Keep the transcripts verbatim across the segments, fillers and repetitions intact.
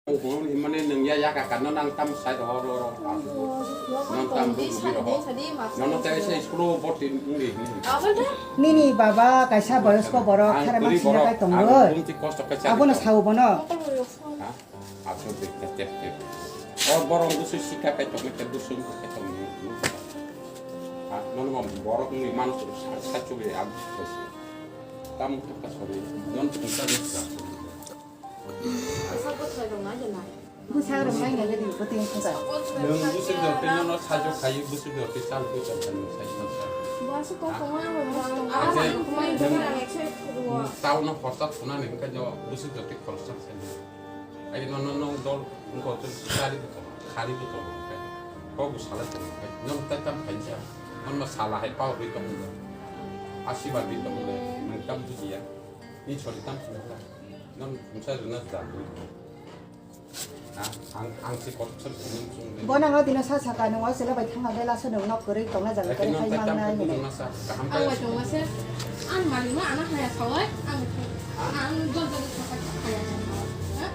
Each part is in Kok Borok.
Himani nung ya yaka ka no nang tam sai ro ro ro. Nang tam ro ro. Nono te se school o borti ngi. Nini baba kaisa boyosko borok khara ma sina kai tongo. Abono sao bono. Aso de tep tep. O borok busu sika kai tongo te busu kai tongo. Nono borok ni manus sa chubi abu. Tam to ka sori. Non to ka. Bwsa rok nai nai di bwtwi wngkha. Nwng bwswk jotwi nono sajwk khai, bwswk jotwi chal kwi tong kha nwng sai masa. Nwng chal no khorsa thunani hwnkhe no bwswk jotwi khorsa sai. Ai nono nwng dol wngkha chwng sari bwtong, khari bwtong hwnkhe. Kok bwsala tong hwnkhe. Nwng tai tam khaisa. Nono sala hai power ri tong hwnkhe. Asiba ri tong hwnkhe. Nwng tam bujiya. Ni chori tam chori ta. Nang khumsa rwna jagwi. Ha? Ang, ang se kothok sar sumung sung de. Bono ang dino sa saka nung o chwla bai thangma bela se nung nok kwrwi tongna jagwi. Eke kwrwi nang khai tai tam mangnai khe hinwi. Bujung na sa. Kaham kaya. Ang bai tongma se. Ang malik ma ana haya sawai. Ang, ha? Ang jol jol sa kaya. Ha?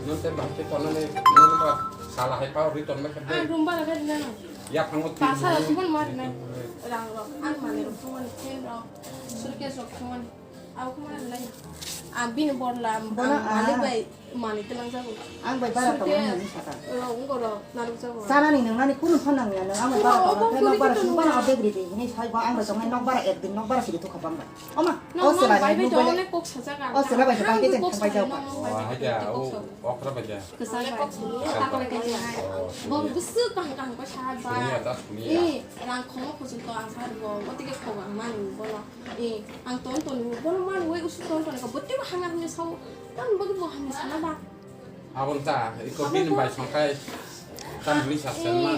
Nang tai bang khe tonale, nang ba sala hai pa ri ton ma khe. Ang room bara khe nang. Ya phango ti. Pasa rok mon mar nang. Rang rok. Ang malik rok thangmani pen rok. Suitcase rok thangmani. Abo khe ma lai. Ang bini borla, bono ang malik bai manwi twlang jago. Ang bai bara tongo hinwi saka. Rok wngkha rok narwk jago. Chanani nwngnani kunu phan nangya nang ang bai bara tongo. Obo khe nokbara sini sini bono tongwi order ridi hinwi sai bo ang bai tongnai nokbara ekdin nokbara sidi thukha bang bai. Oma, o chwla bai bai tongo. O chwla bai bai khe cheng thangbai jago. Wah, haja, o okra bai ja. Kwchang bai. Bo bwswk kaham kaham khe sa bai. Suniya da suniya. Eh, rang khongo kuchuk to ang sa bo. Bo tike khok ang mani bono. Eh, ang ton ton ni bono man wai usu ton ton ka bote ba hanga hanga sao. Tam bogi bo hamni sana ba. Abon ta, iko bin bai songkai. Tam ni sa sen ma.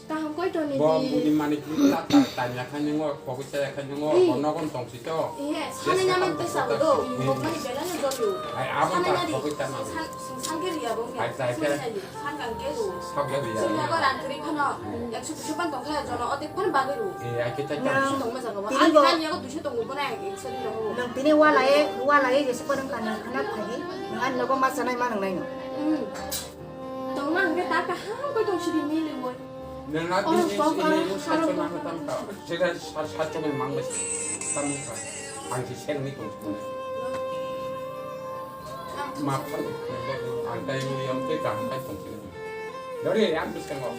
Kaham koi ton ni. Bo buni mani ki ta ta ta nya khan ngo, ko ko cha khan ngo, bo nogon tong si to. Eh, sana nya man ta sa do. Bo mani bela nya do. Ai abon ta ko ko ta ma. San ke ria bo. Ai ta ke. San kan ke do. Sab ya ria. Sini ko rang kri khano. Ekso duiso pan tong kha jono otek pan bagwi ru. Eh, ai ke ta. Duiso tong ma jaga ba. Ani kan ya ko duiso tong bo na ekso ni ro. Nang tini wala e, wala e jese pan kan khana khai. Nang an nogo ma sanai ma nang nai no. Hmm. Tong ma hangke ta ka ham ko tong sidi mili woi. Nang a bini sini mo sa chona tam ka. Sega sa sa chona mang ba. Tam ka. Ang si sen ni tong. Maaf, ang tai muli ang tai kaham kai tong sini. Dori, ang bwskango.